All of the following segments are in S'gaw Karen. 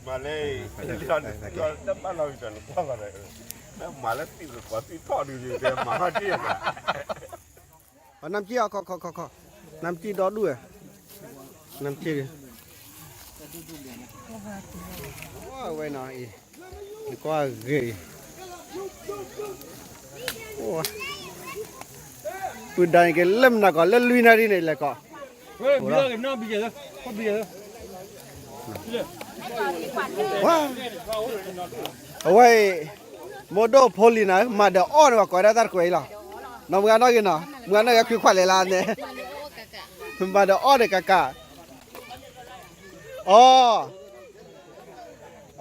မၤလၢ တဘၣ်လီၤကတၢၢ်နကွၢ်လီၤဒီး မၤလၢသံၣ်တကွၢ်သံၣ်ထီၣ်ဒုးဒုး တဲမၤထီၣ်က့ၢ်ယၤ နမ်ကံၢ်အီၤ ခီခီခီခီ နမ်ကံၢ်ဒီဒူၣ်ဝဲ နမ်ကံၢ် ဝဲနီၤအံၤ နကွၢ်ဂ့ၤအံၤ ပုၢ်ဒါန့ၣ်က့ၤလၢမနုၤကီး လၢလွံၢ်နၣ်ရံၣ်န့ၣ်လဲၤကီး အဝဲအံၤ မိၢ်ဒိၣ်ဖိလံၤနၤ မၤဒီးအီၣ်န့ၣ် ပှၤကိးဝဲဒၣ်တၢ်တကွဲးအံၤလီၤ. နီၢ်မုၢ်ဂၤနီၢ်ဂ့ၤနီၤ မုၢ်ဂၤနီၢ်ဂ့ၤ ခွံခွါလဲၤလၢန့ၣ် မၤဒီးအီၣ်ဒီးကးကး အီ အဝဲ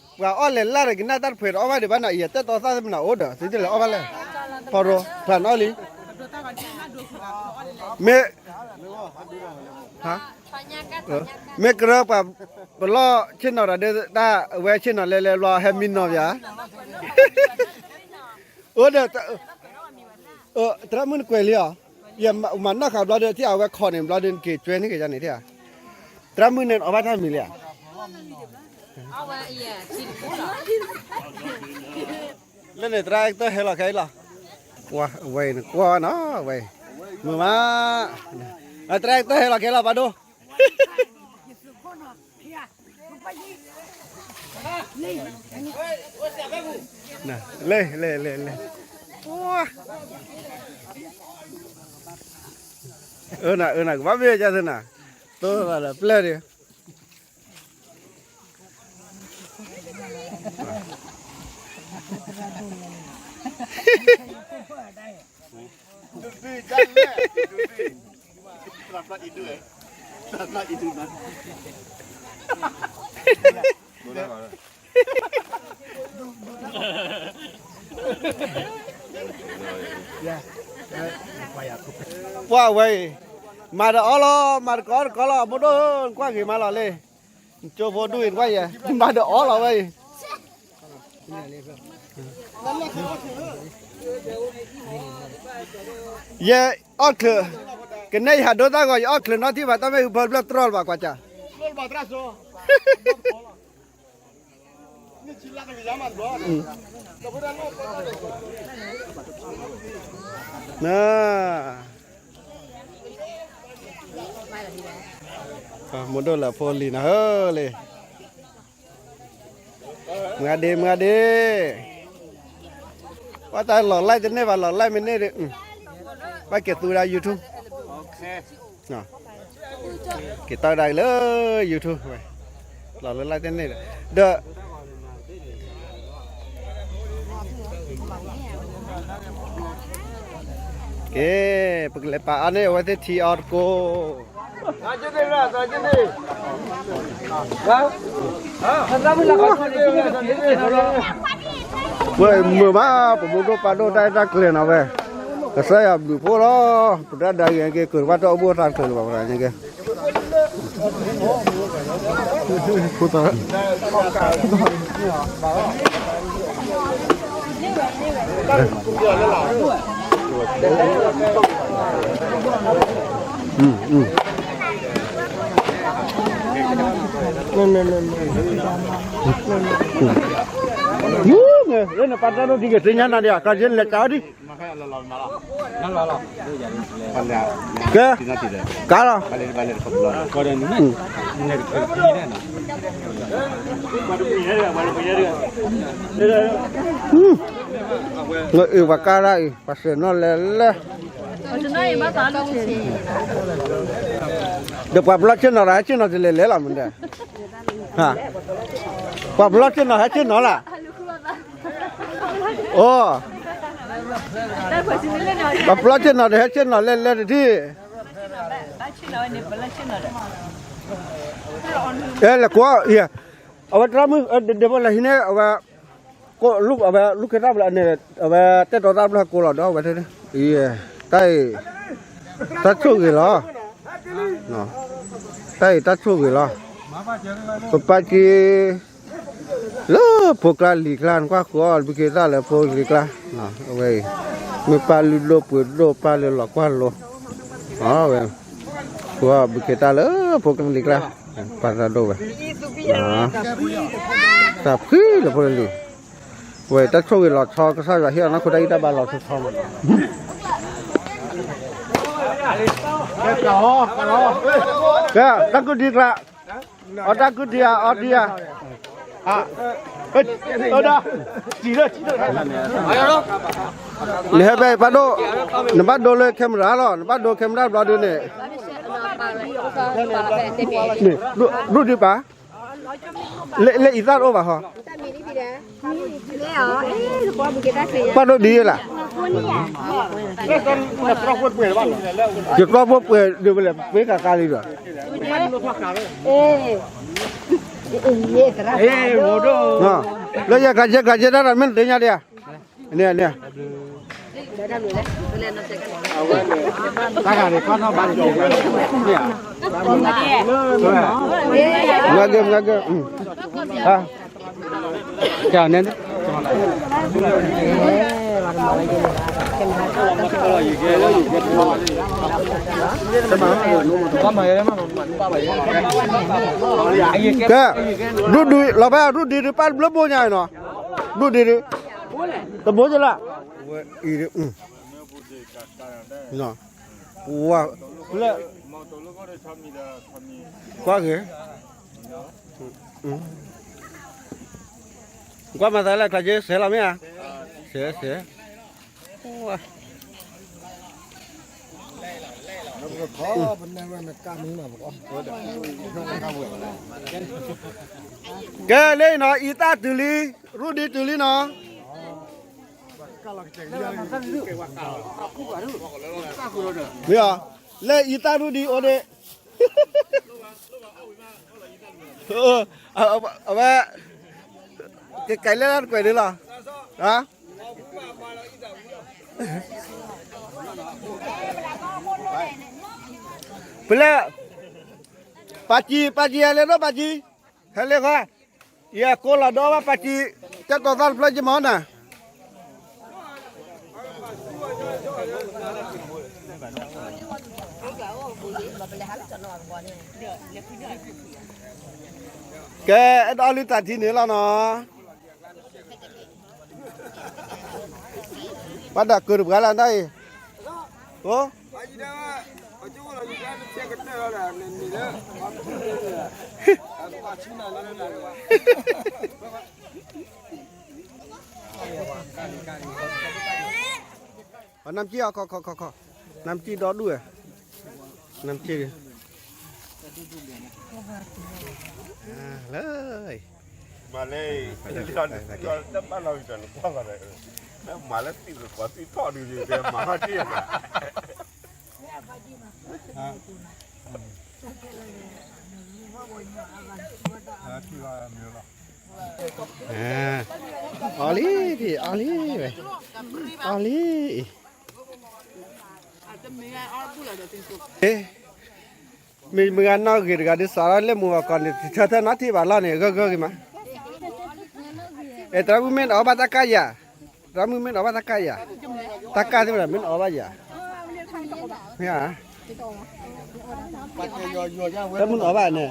ပှၤအီၣ်လဲၤလၢ်ဒီးကနၣ်တၢ်တဖှဲးဒီးအီၣ်ဘၣ်ဒံးဘၣ်နီၤ အံၤတဲတီသၣ်မနုၤအိၣ်ဒီး သုတလဲၤအီၣ်ဘၣ်လဲၣ် ဖီရိ ဖျါနီၣ်လံ မ့ၢ် မ့ၢ်ကရၢပှၤ ပလီၢ်ဆ့ၣ်နီၤဒီး တၢ်အဝဲဆ့ၣ်နီၤလဲၤလဲၤဘျီ ဟဲမံနီၤဗျာ အိၣ်ဒီး သရၣ်မုၣ်နကွဲးလံဧါ ယမၤနီၣ်ဃာ်ဘျီဒီး ထံၣ်အဝဲခိးန့ၣ်ဘျီဒီး နက့ၤကွဲန့ၢ်က့ၤယၤန့ၣ်ထံၣ်ဧါ သရၣ်မုၣ်န့ၣ် အီၣ်ဘၣ်တၢ်မံၤလံဧါ လၢန့ၣ် သရၣ်ကတၢၢ်ဟဲလီၤခဲအံၤလီၤ ဝဲအံၤနကွၢ်နီၤ ဝဲအံၤ မုာ်မး သရၣ်ကတၢၢ်ဟဲလီၤခဲလီၤ ပၢ်ဒိၣ် လဲၤ လဲၤ လဲၤ လဲၤ အၢနၤ အၢနၤ ကဘၣ်မ့ၢ်ကသ့နၤ တိၢ်သးဒီးပျဲၢ်ဒီး ပှၤဝဲအံၤ မၤဒီးအီၣ်လီၤ မၤတကီတကီလီၤ မိၢ်ဒိၣ် နကွၢ်ဂ့ၤမးလီၤလံ နကၠိဖိဒူၣ်အံၤ နကွၢ်ယဲ မၤဒီးအီၣ်လီၤဝဲအံၤ ယဲအီၣ်ချုး ကနဲယဟးဒိတၢ်ဂီၤ ယအီၣ်ချုးနီတထံၣ်ဘၣ် တၢ်မ့ၢ်ဟူဖၢဘျၢၣ်တြီလၢၤဘၣ်ကွၢ်စၢ် မိၢ်ဒိၣ်လၢဖိလံၤနၤဧၢလံ မုၢ်ဂၤဒ့ မုၢ်ဂၤဒ့ ဘၣ်တၢ်လီၤ like တန့ၢ်ဘၣ် လီၤ like မ့ၢ်န့ၢ်ဒီး ဘၣ်က့ၤသူဝဲဒၣ် YouTube က့ၤတၢ်ဝဲဒၣ်လၢ YouTube ဝဲ လီၤလၢ like တန့ၢ်ဒီး ဒီး က့ ပကလဲၤပာ်အါန့ၢ် အဝဲသ့ၣ်ထံအီတကိး ဝဲမုာ်မး ပမိၢ်ဒိၣ်ပၢ်ဒိၣ်တၢ်အဲၣ်တၢ်ကျဲၤနီၤဝဲ ကစၢ်ယွၤဘျုးဖှိၣ်လီၤ ပတၢ်ဒၣ်ဂ့ၤက့ၤ ကၢၤတဘၣ်တၢ်အိၣ်ဘှံးတၢ်ကျဲၤလၢၤဘၣ်ပရၤန့ၣ်က့ လၢနပၢ်တၢ်ဒိၣ်ဒံးက့ၤ သ့ၣ်ညါနၤဒံး ကါယဲလဲၤကါဒံး ကဲ ကါလီၤ အ့ၣ် ပှၤကါရၣ်အံၤ ပှၤစဲးနီၣ်လဲၤလဲၣ် ဒီးပှၤပလီၢ်ဆ့ၣ်နီၤဒီး ဟဲဆ့ၣ်နီၤတလဲၤလဲၣ်လီၤမ့ၢ်ဒီး ပှၤပလီၢ်ဆ့ၣ်နီၤဟဲဆ့ၣ်နီၤလၢ အိ ပှၤပလီၢ်ဆ့ၣ်နီၤဒီး ဟဲဆ့ၣ်နီၤလဲၤလဲၤတထံၣ် အဲ လဲၤကွၢ် အဝဲတရၣ်မုၣ် ဒဲးဘိလဲၤဟံးန့ၢ် အဝဲ အဝဲလူၢ်ခ့တၢ်ဘျီန့ၣ် အဝဲတဲတီတၢ်ဘျီဟဲကိးလီၤဒီး အဝဲ တၢ်အံၤ တၢ်ဆိၣ်ဂ့ၤလီၤ တၢ်အံၤတၢ်ဆိၣ်ဂ့ၤလီၤ ပပာ်က့ၤ လၢဖိကျါလံၤကျါ နကွၢ်ဃုအီၣ် ဘုခ့တၢ်လၢဖိလံၤကျါ အဝဲအံၤ မ့ၢ်ပၢ်လုၢ်ဒိၣ်ပှ့ၤဒိၣ် ပၢ်လၢလီၤကွၢ်လိ အဝဲ ဃုအီၣ် ဘုခ့တၢ်လၢဖိကျါလံၤကျါ ပှၤတၢ်ဒိၣ်ဝဲ, တၢ်ဖုလၢဖိလၢလံၤ, ဝဲတၢ်ဆိၣ်ဂ့ၤလီၤဆီ ကစၢ်ယွၤဟ့ၣ်အီၤနီၢ်ခိတၢ်ဂံၢ်တၢ်ဘါလီၤဆီဆီမး, ကဲ, တၢ်ကူၣ်ဒံကျါ, အီတၢ်ကူၣ်ဒံဧါ, အီဒံဧါ, နဟဲဖဲအံၤပၢ်ဒိၣ်, နဘၣ်ဒိလၢ camera လီၤ, နဘၣ်ဒိ camera ဘျီဒုန့ၣ်, ဒူၣ်ဒံပၢ်, လၢအံသၣ်တအိၣ်ဘၣ်ဟီ, ပၢ်ဒိၣ်ဒ်ယဲလၢ်, ယတြီဖိပှဲၤဒ်ဝဲလဲၣ် ပှ့ၤကးကါလံဒီး, လၢယဲကျးကဲကျးကဲတၢ်ဒီးမ့ၢ်တသ့ၣ်ညါဒံးဧါ, န့ၣ်န့ၣ်, တၢ်ဂၤန့ၣ် မုၢ်ဂၤက့ၤ မုၢ်ဂၤက့ၤ, ကဲန့ၣ်, ကဲ, ဒူၣ်ဒံလီၤဖဲ ဒူၣ်ဒံဒုးပၢ်တဘျုးဘိညါအံၤနီၤ, ဒူၣ်ဒံဒုး, တဘိကလၢ်, ဝဲအံၤဒုး, ဝဲ, လၢ, ကွၢ်ဂ့ၤ, ကွၢ်မၤသးလၢကျါက့ၤ စဲးလီၤမ့ၢ်ဧါ, စဲးစဲး, ကဲလၢအံၤနီၤ အံသၣ်တုၤလံ, ရူၣ်ဒံတုၤလံနီၤ, မ့ၢ်, လၢအံသၣ်ရူၣ်ဒံအိၣ်ဒံး, အဝဲ, ကကဲလၢတကွဲးဒံးလီၤ, ပလဲၣ်, ပာ်စံ, ပာ်စံဟဲလၢဒီးပာ်စံ, ဟဲလၢဃီ, ယကိးလီၤဒီးဘၣ်ပာ်စံ, ကဲတီၤသၣ်တဖျၢၣ်က့ၤမၤနၤ ကဲ, အဲၣ်ဒိးအီလုၢ်သးထံန့ၣ်လီၤနီၤ, ဘၣ်ဒၣ်ကၢၤတပှၤလၢနတၢ်အံၤ, အိၣ် နမ်ကံၣ်အီၤခီခီခီခီ, နမ်ကံၣ်ဒီဒူၣ်ဝဲ, နမ်ကံၣ်, လၢ, မၤလၢ, တၢ်ဘၣ်လီၤကတၢၢ်နကွၢ်လီၤဒီး, မၤလၢသံၣ်လၢကွၢ်သံၣ်ထီၣ်ဒုးယမၤထီၣ်တ့ၢ်ယၤ, အီလံ, အီလံ, အီလံ, မ့ၢ်မုၢ်ဂၤနီၢ်ဂ့ၤတဂၤဒုး စးထီၣ်လၢမူအီၤကီၢ်န့ၣ် တထၢထၢနီတထံၣ်ဘၣ်လီၤန့ၣ် ဂၢၢ်ဂၢၢ်ဂ့ၤမး, အဲ သရၣ်မုၣ်မ့ၢ်နအီၣ်ဘၣ်တၢ်ကၢ်ယၤ, သရၣ်မုၣ်မ့ၢ်နအီၣ်ဘၣ်တၢ်ကၢ်ယၤ, တၢ်ကၢ်သ့ၣ်မနၤမ့ၢ်နအီၣ်ဘၣ်ယၤ, မ့ၢ်ဧါ, သရၣ်မုၣ်နအီၣ်ဘၣ်န့ၣ်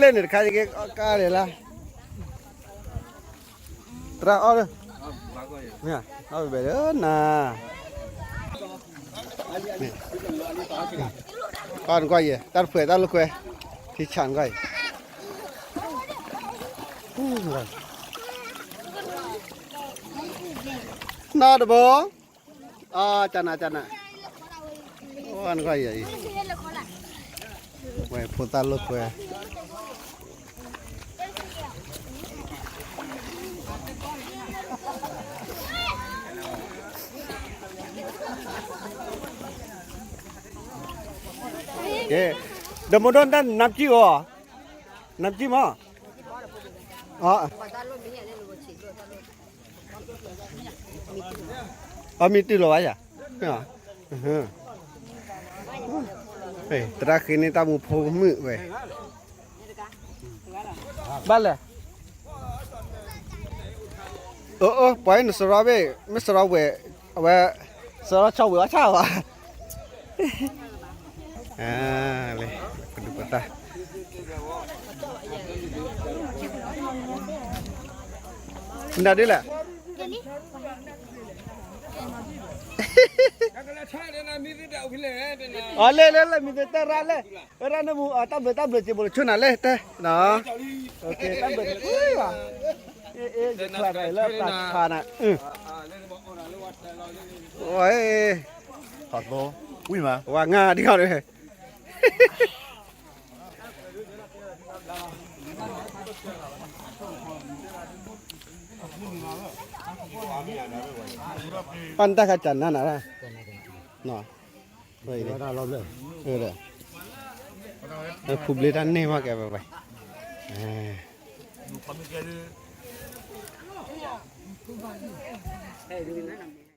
လၢန့ၣ်တခါယကကါန့ၣ်လၢ, သရၣ်အီၣ်လၢ, အီၣ်ဘဲလၢနၤ, ကွၢ်နကွၢ်ယဲ တၢ်တဖှဲးတၢ်လိာ်ကွဲ, ထံဆးနကွၢ်အံၤ, နီတဘိ, အကနၣ်ကနၣ်, နကွၢ်ယဲအံၤ, ဝဲဖိသၣ်လိာ်ကွဲ ကဲ, ဒီးမိၢ်ဒိၣ်တၢ်နါပစံၣ်အီၤ, နါပစံၣ်မး, အီ, အမံၤတုၤလီၤဘၣ်ယၤ, သရၣ်ဃ့န့ၢ်တၢ်မူဖိမုၣ်ဝဲ, ဘၣ်လဲၣ်, အၢ အၢ ပှၤအံၤနစရီဘ့ၣ် မ့ၢ်စရီဝဲ အဝဲ စရီဆီဝဲအီၤဆၣ်ဘၣ် လၢ ပဒုးပသး နဒ်လဲၣ် အလဲၤလဲၤလဲၤ မံၤသတၢ်ရၣ်လဲၣ် ရၣ်နမူ တၢ်ဘျုးတၢ်ဘျုးစံးဘိလီၤဆိနၤလဲၣ်တဲ တၢ်ဘျုးတကွံဘၣ် အ့ၣ်အ့ၣ် ယချါတၢ်လၢပှၤဆါနၤ ဝဲ ဝဲငါဒ်ခီဒီး ပၢ်နတၢ်ခါစၢ်နၤနၤရၣ် ဖူဘျ့တၢ်န့ၢ်မးကဲဘၣ်ဘၣ် အ